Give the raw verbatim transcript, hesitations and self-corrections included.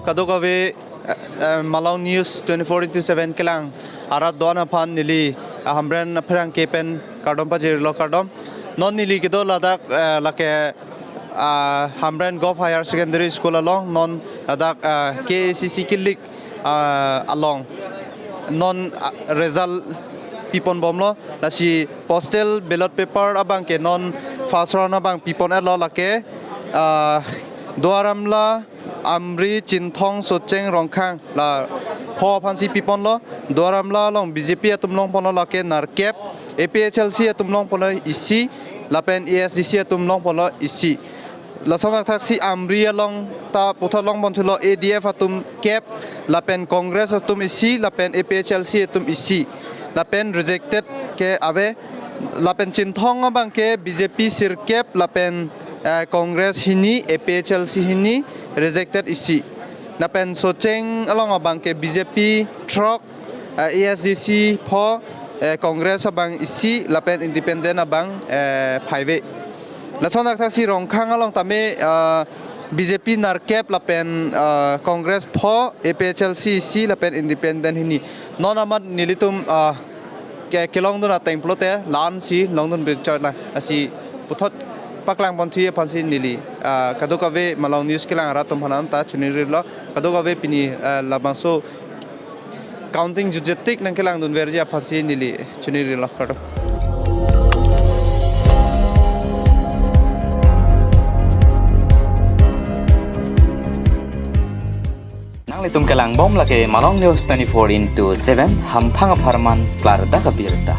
Kadokave, eh, eh, Malong News twenty-four into seven kelang arat do-an aphan neli, ah, Hamren apherangke pen kardom pajirlo, kardom. Non neli kedo ladak, eh, lake, ah, Hamren Govt Higher Secondary School along, non ladak, ah, K A C C kilik, ah, along non, ah, result pipon bomlo, lasi postal ballot paper abangke non first round abang pipon-etlo, lake, ah, Duar Amla, Amri, Chinthong, Socheng, Rongkhang, la pho aphansi piponlo. Duar Amla along B J P atum longponlo, lake nerkep, A P H L C atum longponlo isi, lapen A S D C atum longponlo isi. Lason thakthaksi Amri along ta puthot longponthulo, A D F atum kep, lapen Congress atum isi, lapen A P H L C atum isi, lapen rejected ke ave. Lapen Chinthong abangke B J P sirkep, lapen, eh, Congress hini, A P H L C hini, rejected isi. Lapen Socheng along abangke B J P throk, eh, A S D C pho, eh, Congress abang isi, lapen independent abang, eh, phaive. Lason thakthaksi Rongkhang along tame, eh, B J P nerkep, lapen, eh, Congress pho, A P H L C isi, lapen independent hini. Non amat nelitum, eh, ke kelongdun ateng pulote la-ansi longdun bichar lang, lasi puthot paklangponthu aphansi neli, ah, kadokave Malong News kelang arat atum aphan anta choningri-iklo, kadokave pini, ah, labangso counting jutjetik nangkelangdunverji aphansi neli choningri-iklo, kardom. Nanglitum kelangbom lake Malong News twenty-four into seven, hamphang apharman klardak abirta.